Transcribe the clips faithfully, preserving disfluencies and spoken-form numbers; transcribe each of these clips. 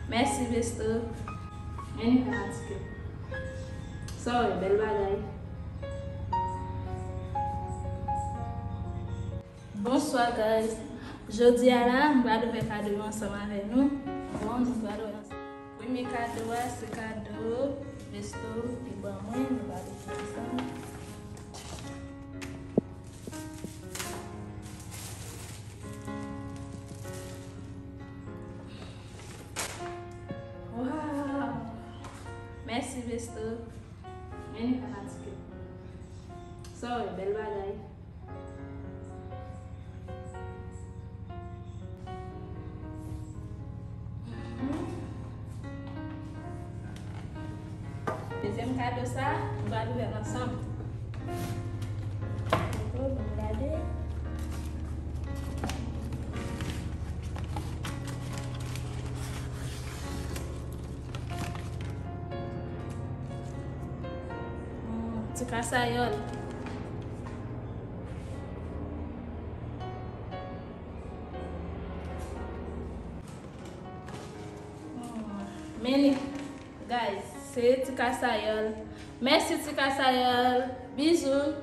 Mèsi, besto. Ann fanatik yo. Sa w wè, bèl bagay. Bonswa, guys. Jodi a la, m pral ouvè kado yo ansanm avè nou. Bon, nou pral ouvè ansanm. Premye kado a, se kado besto te ban mwen, nou pral ouvè ansanm. Waw! Mèsi, besto. Men li fanatik yo. Sa w wè, bèl bagay. Dezyèm kado sa, nou pral ouvè l ansanm. Bon, nou gade. Hmm, ti kasayòl. Hmm, men li, guys, se ti kasayòl. Mèsi ti kasayòl. Bizou.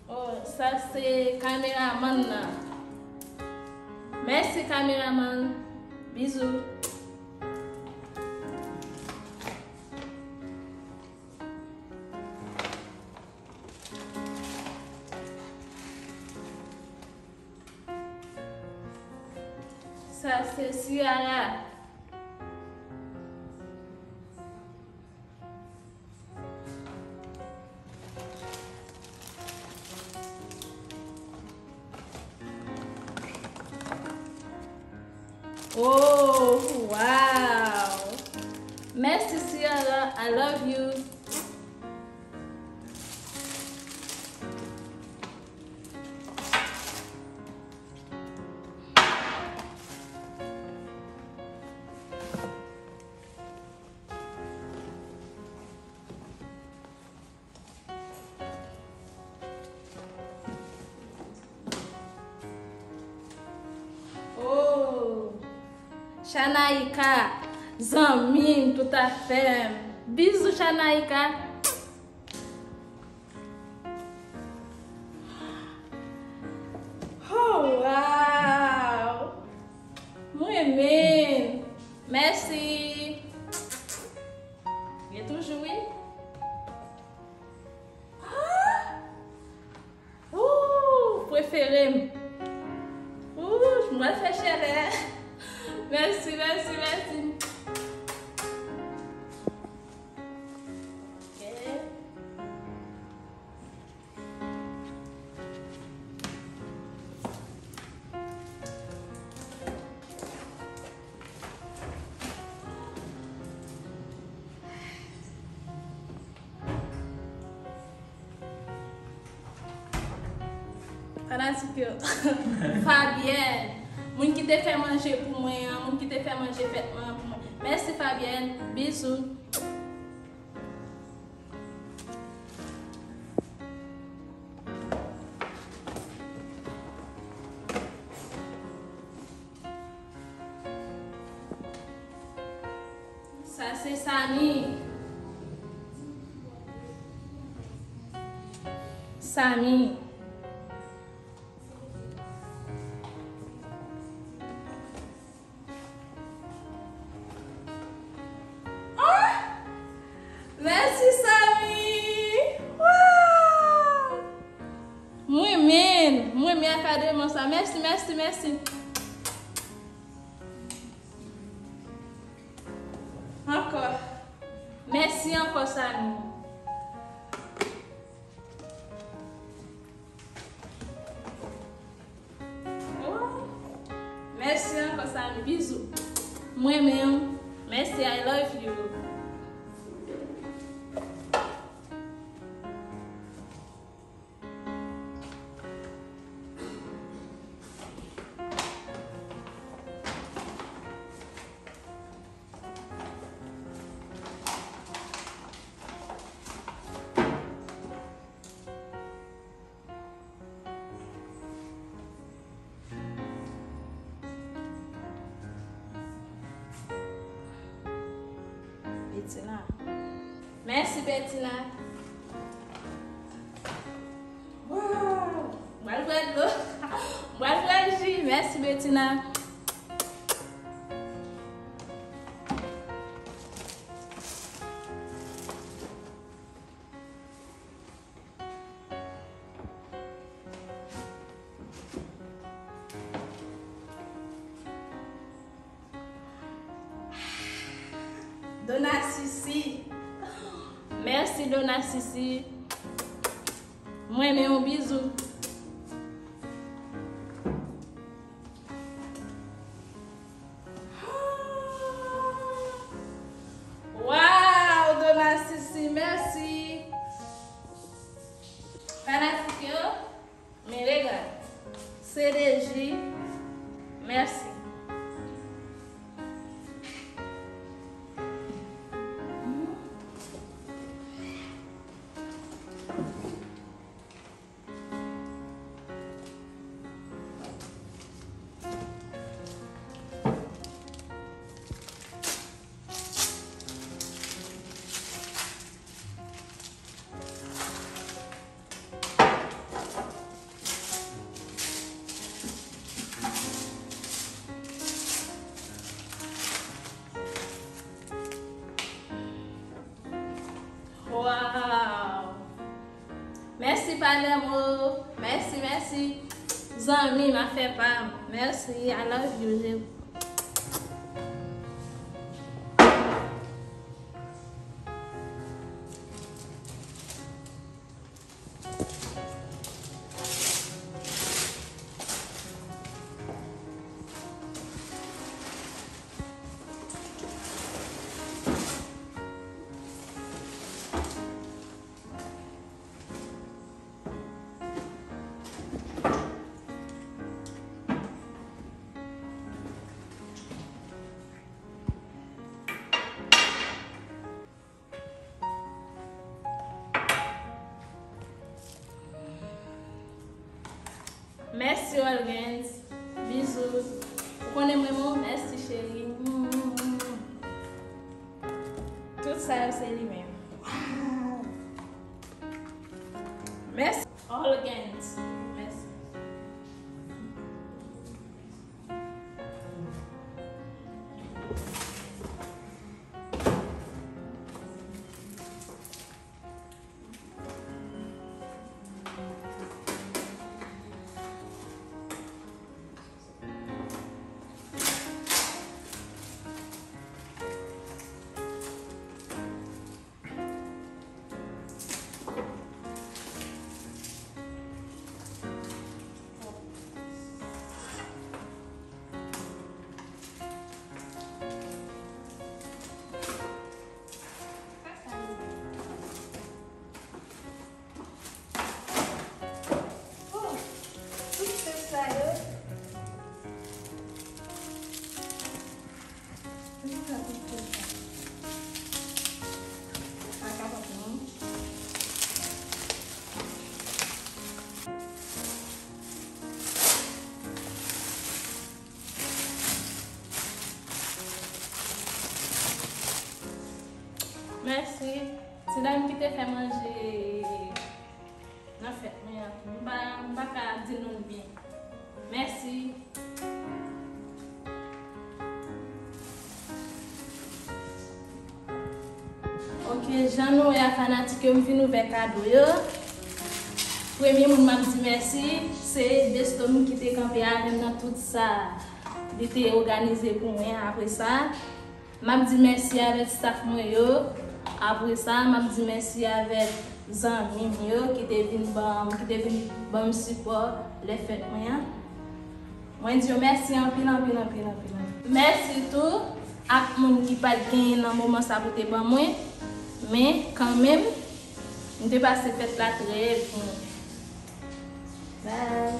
Oh, sa se kameramann nan. Mèsi kameramann. Bizou. Sa se Ciara. Oh, wow! Mèsi Ciara, I love you. Oh, Chanaïka, zanmi m, tout afè m. Bizou Chanaïka. Oh, wow! Mwen menm. Mèsi. Gen toujou, wi. Ah! Ooh, prefere m. Ooh, mwen fè chalè. Mèsi, mèsi, mèsi. Ok. Fanatik yo. Fabienne, moun ki te fè manje pou mwen an, moun ki te fè manje fèt mwen an pou mwen. Mèsi Fabienne, bizou. Sa se Samy. Samy. Ah! Mèsi, Samy! Wow! Mwen menm, mwen menm akademan sa. Mèsi, mèsi, mèsi. Ankò. Mèsi ankò, Samy. Oh, mèsi ankò, Samy. Bizou. Mwen menm. Mèsi, I love you. Tina. Mèsi, Betina. Wow! M pral bwè dlo. M pral bwè ji. Mèsi, Betina. Dona Sisi. Mèsi, Dona Sisi. Mwen renmen w, bizou. Waw, Dona Sisi, mèsi. Fanatik yo, men regal. C D J, mèsi. Wow! Mèsi, Palermo. Mèsi, mèsi. Zanmi m, afè pa m. Mèsi, I love you, je. Mèsi, Olgens. Bizou. Ou konnen m renmen w. Mèsi, cheri. Tout sa yo, se li menm. Mèsi, Olgens. Mèsi. Oh, tout sèl sa yo. Tout sa, tout sèl sa. Pa kapab non. Mèsi. Se dam ki te fè manje nan fèt mwen an. M pa, m pa ka di non l byen. Mèsi. Ok, jan nou wè a, fanatik yo, m fin ouvè kado yo. Premye moun m ap di mèsi, se Destom ki te kanpe avè m nan tout sa. Li te òganize pou mwen. Apre sa, m ap di mèsi avèk staff mwen yo. Apre sa, m ap di mèsi avèk zanmi m yo ki te vin ban, ki te vin ban m sipò lè fèt mwen an. Mwen di yo mèsi anpil, anpil, anpil, anpil, anpil. Mèsi tou ak moun ki pa t genyen nan moman sa pou te ban mwen. Men, kanmenm, m te pase fèt la trè byen. Bye.